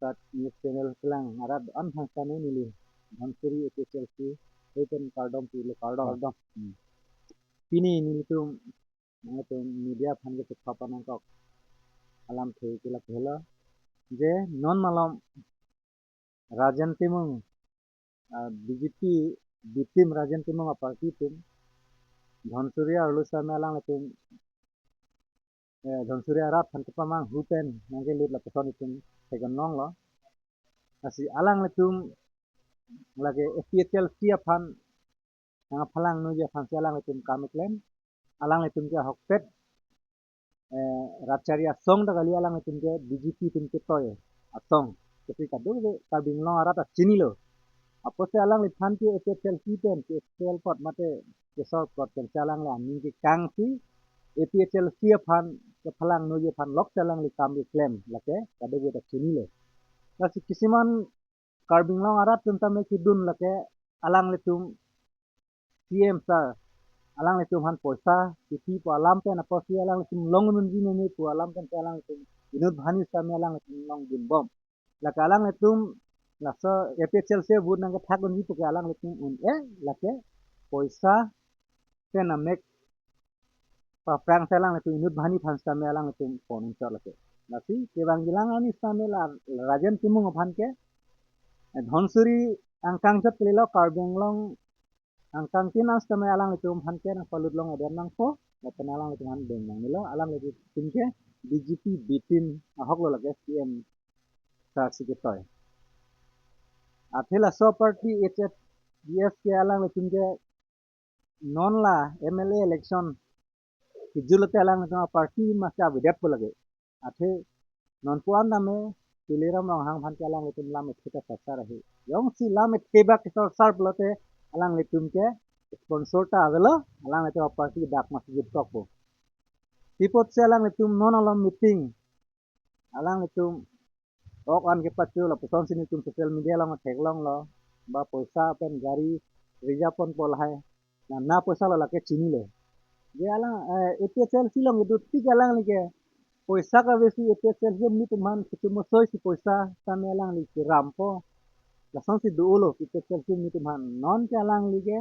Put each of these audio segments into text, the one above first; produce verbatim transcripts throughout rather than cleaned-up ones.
Newstat news channel kelang arat an thang kane neli Dhansiri A P H L C hui pen kardom pulo, kardom. Kardom. Hmm. Pini nelitum, nangtum media aphan kethek thap nangkok alamthe ke lake helo. Je non malom Rajen Timung, ah, B J P B team, Rajen Timung a-party atum Dhansiri arlo sitame alanglitum, eh, Dhansiri arat aphan kepamanghu pen nangkelut lapuson itum theklonglo. Lasi alanglitum lake A P H L C aphan nangphalang noji aphansi alanglitum kam keklem. Alanglitum ke ahokpet, eh, rat chari asong ta kali, alanglitum ke B J P atum ketoi asong. Kopi kadokave Karbi Anglong arat ta chinilo. Apotsi alangliphan ke A P H L C pen, K S P L apot mate kesor apot pensi alangli aning kekangsi A P H L C aphan kephalang noji aphan loksi alangli kam keklem, lake kadokave ta chinilo. Lasi kisiman Karbi Anglong arat atum tame kedun lake alanglitum C M sir, alanglitum aphan poisa kepi pu alam pen, apotsi alanglitum longdunji meme pu alam pensi alanglitum inut banghini sitame alanglitum longdunbom. Lake alanglitum laso A P H L C vote nangkethak dunji puke alanglitum un-e, lake poisa pen amek paphrangsi alanglitum inut banghini aphan sitame alanglitum pon unchot lake. Lasi kevangjilang arni sitame la Rajen Timung aphan ke, eh, Dhansiri angkang chot kalilo, Karbi Anglong angkang tin an sitame alanglitum aphan ke nangpalut long-edet nangpo, lapen alanglitum aphan deng nangnelo, alanglitum ke B J P B team ahoklo, lake C M sir si ketoi. Athe laso party H S D S ke alanglitum ke non la M L A election kejut lote alanglitum a-party masi avedetpo lake. Athe nonpu an tame Tuliram Ronghang aphan ke alanglitum lam ethe ta sarsar ahe. Jongsi lam ethe bak kesarsar pulote alanglitum ke sponsor ta avelo, alanglitum a-party dak masi jutkokpo. Pi apotsi alanglitum non along meeting, alanglitum ok an kepacho lapusonsi nelitum social media along theklonglo, ba poisa pen gari reserve ponpo lahai, na na poisa lo lake chinilo. Je alang, eh, A P H L C along kedo tik alangli ke poisa kavesi A P H L C amonit atum aphan kechomosoisi poisa sitame alangli kerampo. Lasonsi dolo A P H L C amonit atum aphan. Non ke alangli ke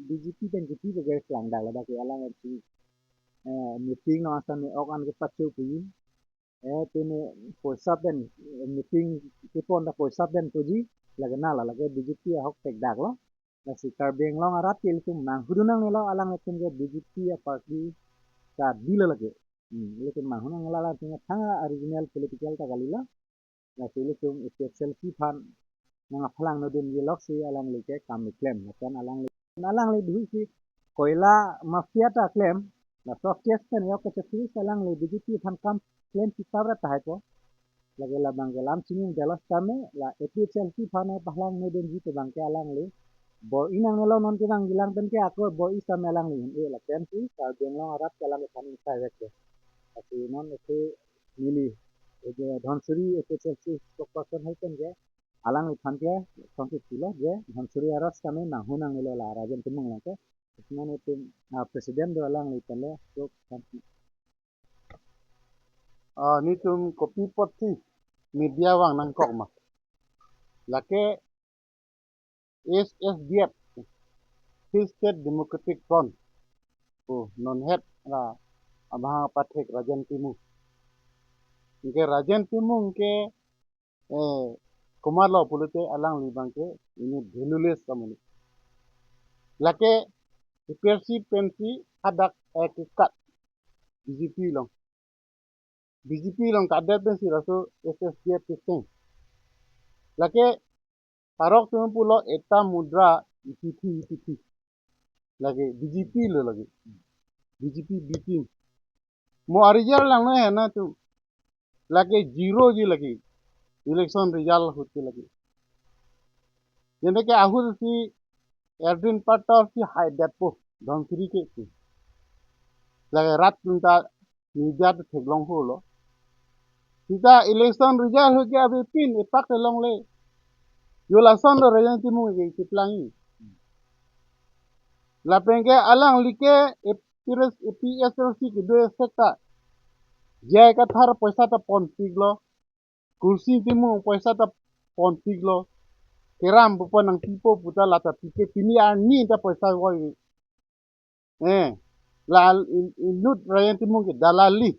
B J P pen J P ke gari kelang dak ladak ke alang, eh, meeting along sitame ok an kepacho puji. Eh, pine poisa pen, eh, meeting kepon ta poisa pen toji, lake na la lake B J P ahok thekdaklo. Lasi Karbi Anglong arat ke ilitum manghudun nangnelo, alanglitum ke B J P a-party kadilo lake. Hmm, ilitum manghudun nangnelo, alanglitum ke thang a-original political ta kalilo. Lasi ilitum A P H L C aphan nangphalang nodunji loksi alangli ke kam keklem. Lapen alangli, alangli duhuisi koila mafia ta klem. Laso case pen yok kachethursi alangli B J P aphan kam klem sitap rat tahai po. Lake labang ke lam chini delo sitame la A P H L C aphan nangphalang nodunji pu abang ke alangli bor-i nangnelo, non kevangjilang pen ke ako bor-i sitame alangli un-e, lapensi Karbi Anglong arat ke alangliphan ingsai vek ke. Lasi non isi neli, eh, Dhansiri A P H L C spokesperson hai pen ke alangliphan ke songsi pulo je Dhansiri arat sitame manghu nangnelo la Rajen Timung along ke. Kisiman itum, ah, president do alangli pen le, so, ah, nelitum kopi apotsi media vang nangkok ma? Lake H S D F, Hill State Democratic Front, oh, non head la abang pathek Rajen Timung. Anke Rajen Timung ke, eh, komatlo pulote alangli abang ke ini valueless amonit. Lake A P H L C pensi hadak, eh, kekat B J P along. B J P along kadet pensi laso H S D F keseng. Lake arok atum pulo eta mudra ipithi ipithi. Lake B J P lo lake. B J P B team. Mo a-result langno hena tu. Lake zero ji lake. Election result ahut ke lake. Jene ke ahut si Edwin Patel si haidetpo Dhansiri ke pu. Lake rat atum ta media ta theklong holo. Sita election result ahut ke avepin epak ta longle. Yo lason lo Rajen Timung ke cheplang-i. Lapen ke alangli ke A P H L C kedo sekta J I Kathar poisa ta ponpiklo. Kursing Timung poisa ta ponpiklo. Keram pupo nangpipo puta lata pipe, pini arni ta poisa voi. Eh, la in-, inut Rajen Timung ke dalali.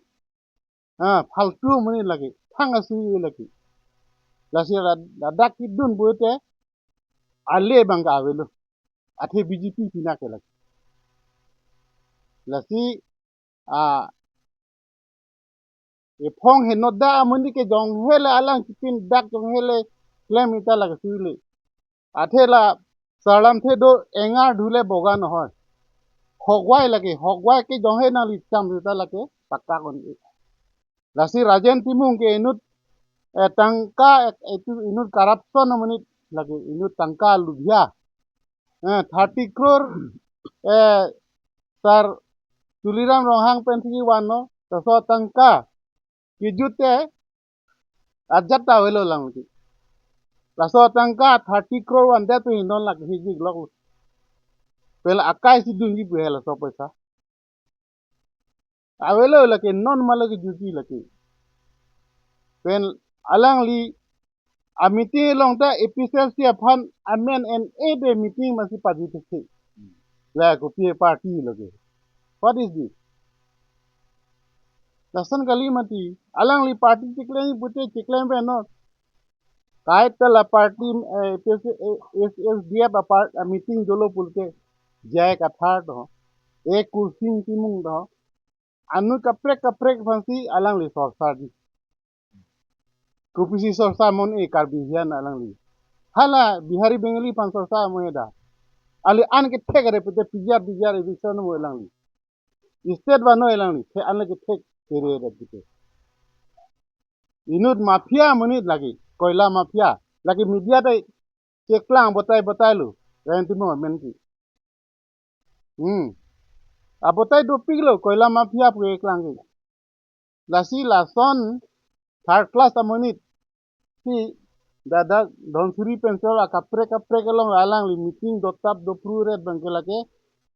Ah, faltu amonit lake, thang asui lake. Lasi la-, ladak kedun pulote, ale abang ke avelo. Athe B J P pina ke lake. Lasi, ah, ephong henoda amonit ke jonghe le alang kipin dak jonghe le klem ita lake sui le. Athe la sarlamthe do engar dhule boga nohoi. Hokvai lake, hokvai ke jonghe nangli cham sita lake pakka kon. Lasi Rajen Timung ke inut, eh, tangka, eh, itu inut corruption amonit lake, inut tangka lubhia. Eh, thirty crore, eh, Sar Tuliram Ronghang pensi vanlo, laso tangka kejut te ajat ta avelo lang lake. Laso tangka thirty crore vandet pen non lake hijik lok. Pen akai si dunji pu he laso poisa. Avelo lake, non malo kejutji lake. Pen alangli a meeting along ta A P H L C aphan amen en ede meeting masi pajuthe. La kopi party lake. What is this? Lason kali mati. Alangli party chiklem pute chiklem pe non. Kaita la party, eh, A P H L C, eh, A P H L C D F apart, eh, meeting dolo pulote J I Kathar do. E Kursing Timung do. Anu kaprek kaprek aphansi alangli sorsa di. Kopisi sorsa mon e Karbi hian alangli. Hala Bihari Bengali aphan sorsa mo eda. Ali an kethek are pute pijar pijar eviction mo alangli. State vano alangli. The an le kethek kere da pute. Inut mafia amonit lake. Koila mafia. Lake media ta cheklang botai botai lo. Rajen Timung amen ke. Hmm. Abotai dopiklo, koila mafia pu keklang ke. Lasi lason third class amonit si dada Dhansiri pen so akaprek kaprek along alangli meeting dotap dopru ret abang ke lake,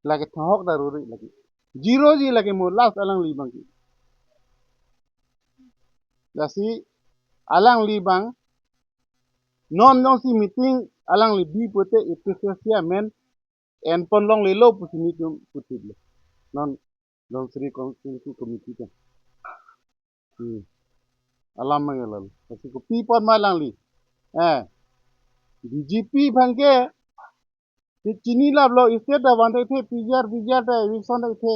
lake thahok daruri lake. Zero ji lake mo last alangli abang ke. Lasi alangli abang non jongsi meeting alangli bi pute A P H L C amen en pon longlelo pusi nelitum puthit lo. Non Dhansiri Constituency Committee pen. Hmm. Alam mangelal. Lasi kopi apot ma alangli. Eh. B J P aphan ke chini laplo, state ta van te pijar pijar ta eviction ta the.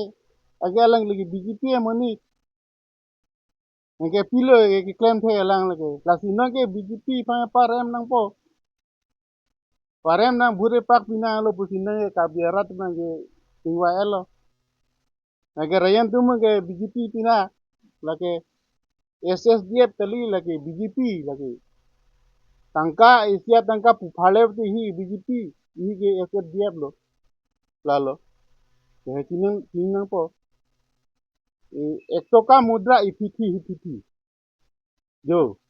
Age alangli ke B J P amonit. Anke pilo ke keklem the alang lake. Lasi nonke B J P aphan parem nangpo. Parem nang bhure pak pinanglo pusi nang ke Karbi arat nang ke tingwa elo. Anke Rajen Timung ke B J P pina lake S S D F kali lake B J P lake. Tangka isi atangka pu pharle te hi B J P, hi ke S S D F lo. Lalo. Ke chinang, chinangpo. Eh, ek toka mudra ipithi ipithi. Jo.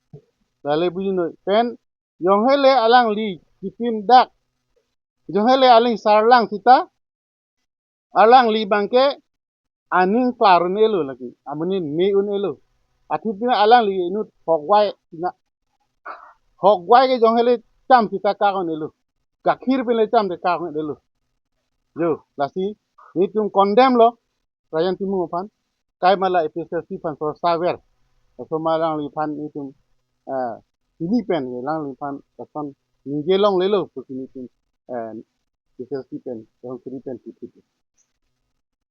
Lale buji noi. Pen jonghe le alangli kipin dak. Jonghe le aling sarlang sita. Alangli abang ke aning klar un-elo lake. Amonit me un-elo. Athe pina alangli inut hokvai pina. Hokvai ke jonghe le cham sita kak un-elo. Gakhir pen le cham te kak un-elo. Jo, lasi nelitum condemn lo. Rajen Timung aphan, kai mala A P H L C aphan sorsa ver. Laso ma alangliphan nelitum, eh, pini pen alangliphan lason ningje longlelo pusi nelitum, eh, A P H L C pen, Dhansiri pen puthit.